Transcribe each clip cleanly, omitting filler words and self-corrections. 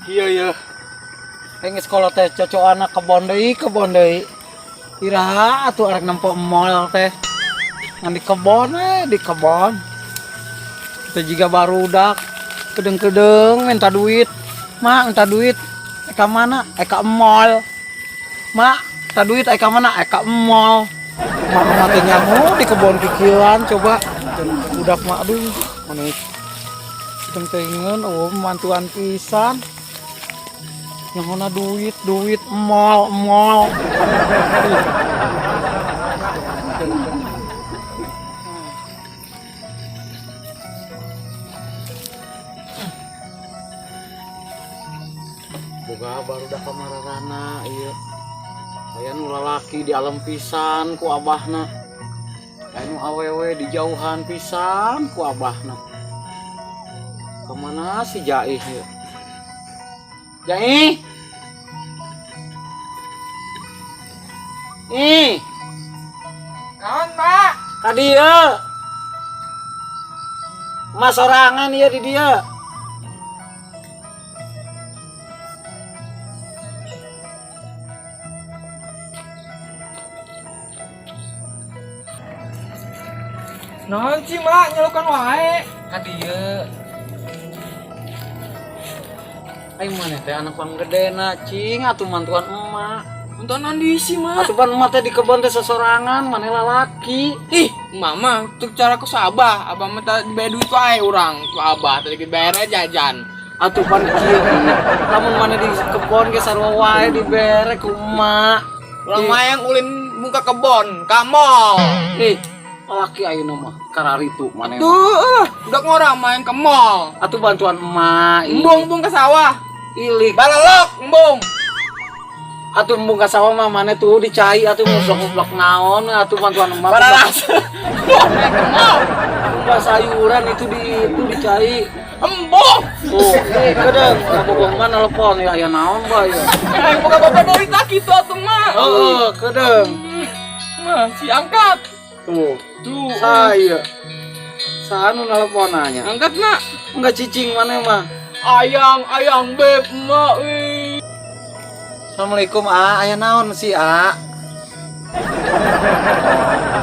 Iya iya. Aing sekolah teh cocok anak kebon deui, kebon deui. Iraha atuh arek nempo mall teh. Ngan di kebon we, di kebon. Kita juga barudak kedeng-kedeng minta duit. Mak minta duit. Eka mana? Eka mall. Mak, minta duit eka mana? Eka mall. Mak mah teh nyaho di kebon kikilan coba. Budak mak aduh, mana teng-tengen oh mantuan pisan. Nyahona duit, duit mall, mall. Boga barudak kamarana ieu. Aya nu lalaki di alam pisan ku abahna. Aya nu awewe di jauhan pisan ku abahna. Kemana si Jaih ieu? Jaih? Ih, Naon, Pak? ka dieu. Mas sorangan ieu di dieu. Naon sih, Mak? Nyelukan wae. Ka dieu. Aing maneh teh anak panggedena cing atuh mantuan emak. Nonton andi sih, Mak. Atuh pan emak teh di kebon teh sesorangan maneh lalaki. Ih, mama, tuh cara ku sabah. Abah mah tadi dibayar duit wae urang. Ku abah tadi dibayar jajan. Atuh pan kieu lamun maneh di kebon ge sarua wae dibere ku emak. Urang mah yang ulin buka kebon, ka mall. Ih, lalaki ayeuna mah kararitu maneh. mah. Tuh, udah ngorang main ke mall. Atuh bantuan emak. ih. Embung-embung ke sawah. Ilik. Balelok, embung. Atuh embung ka sawah mah maneh tuh dicai atuh ngublok-ngublok naon atuh bantuan emak. Bararasa. Embung ke mall. Kumbah sayuran itu di itu dicai. Embung. Tuh, eh kedeung kabogoh mah nelpon ya aya naon bae ya. Aing boga bapak dari tak kitu atuh, Mak. Heeh, kedeung. Mah, si angkat. Tuh, Tuh. saya. Saha nu nelponanya? Angkat, Mak. Enggak cicing maneh mah. Ayang, ayang beb, mak. Ih. Assalamualaikum, A. Aya naon sih, A?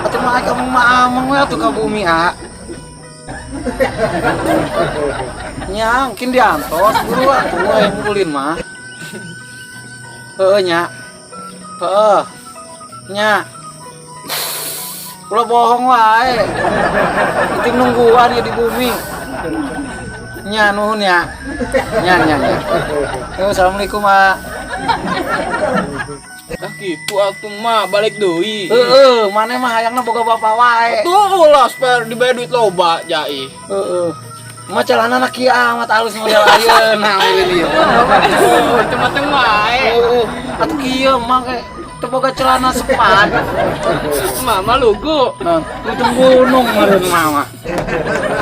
Atuh mah kamu mah ameng we atuh ka bumi, A. Nya, mungkin diantos buru atuh aya ngumpulin mah. Heeh nya. Heeh. Nya. Ulah bohong wae. Itu nungguan ya di bumi. Nya nuhun ya. Nya nya nya. Yo, assalamualaikum, A. Dah gitu atuh mah balik deui. Heeh, maneh mah hayangna boga bapak wae. Tuh ulah supaya dibayar duit loba jai. Heeh. Mah celanana kieu amat halus model ayeuna ulin ieu. Macam-macam wae. Heeh. Atuh kieu mah ge teu boga celana sepan. Mama lugu. Nah, ujung gunung meureun mah mah.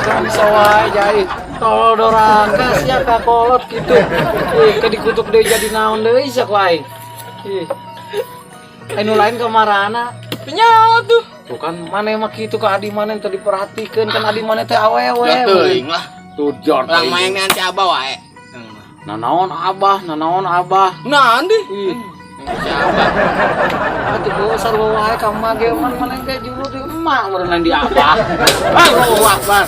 Teu bisa wae jai. Tolol doraka sia ka kolot kitu. Ih, ke dikutuk deui jadi naon deui sia ku aing. Ih. Anu lain kamarana? Nyawa tuh. Tuh kan maneh mah kitu ka adi maneh teu diperhatikeun kan adi maneh teh awewe. Ya teuing lah. Tuh jor. Urang mah yang nanti abah wae. Nah naon abah, nah naon abah. Nah, andi. Ih, Si abah. atuh gua sarua wae ka mah ge man maneh ge julu di emak meureun di abah. Allahu Akbar.